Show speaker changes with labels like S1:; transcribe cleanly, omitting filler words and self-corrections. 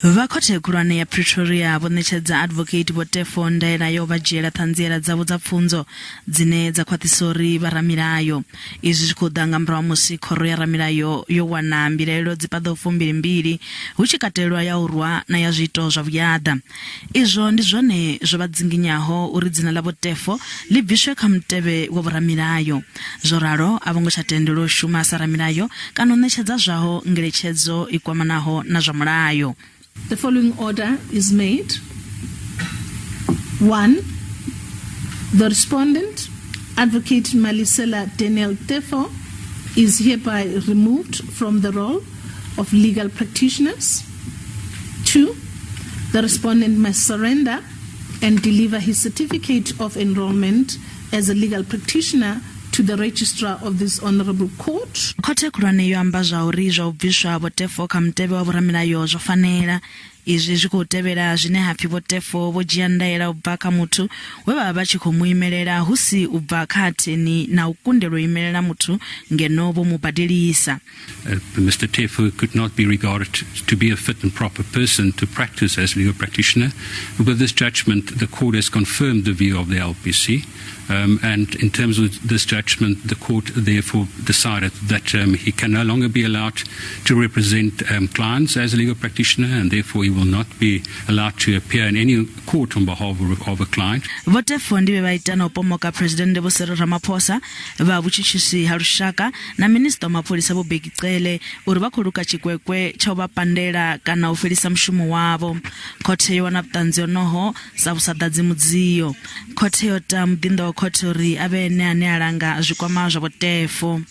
S1: Vha khothe khulwane ya Pretoria vho ṋetshedza Advocate Vho Teffo ndaela ya u vha dzhiela ṱhanziela dzavho dza pfunzo dzine dza khwaṱhisa uri vha ramilayo. Izwi zwi khou ḓa nga murahu ha musi khoro ya ramilayo yo wana mbilaelo dzi paḓaho fumbili-mbili hu tshi katelwa ya u rwa na ya zwiito zwa vhuyaḓa. Izwo ndi zwone zwo vha dzinginyaho uri dzina ḽa Vho Teffo ḽi bviswe kha mutevhe wa vhoramilayo. Zwo ralo, a vho ngo tsha tendelwa u shuma sa ramilayo kana u ṋetshedza zwaho ngeletshedzo i kwamanaho na zwa mulayo.
S2: The following order is made, 1. The respondent, Advocate Malesela Daniel Teffo, is hereby removed from the roll of legal practitioners. 2. The respondent must surrender and deliver his certificate of enrollment as a legal practitioner to the registrar of this honorable court.
S1: Khothe khulwane yo amba zwa uri zwa u bviswa Vho Teffo kha mutevhe wa vhoramilayo zwo fanela. Izwi zwi khou tevhela zwine ha pfi Vho Teffo vho dzhia ndaela u bva kha muthu we vha vha vha tshi khou mu imelela hu si u bva kha atheni na u kundelwa u imelela muthu ngeno vho mu badelisa.
S3: Mr. Teffo could not be regarded to be a fit and proper person to practice as legal practitioner. With this judgment, the court has confirmed the view of the LPC. And in terms of this judgment, the court therefore decided that he can no longer be allowed to represent clients as a legal practitioner, and therefore he will not be allowed to appear in any court on behalf of a client.
S1: Vho Teffo ndi vhe vha ita na u pomoka Presidennde Vho Cyril Ramaphosa vha vhutshutshisi ha lushaka na Minisiṱa wa Mapholisa Vho Bheki Cele uri vha khou luka tshikwekwe tsha u vha pandela kana u fhelisa mushumo wavho. Khothe yo wana vhuṱanzi honoho sa vhu sa ḓadzi mudzio. Khothe yo ta muḓinḓa wa khothe uri a vhe ene ane a langa zwikwama zwa Vho Teffo.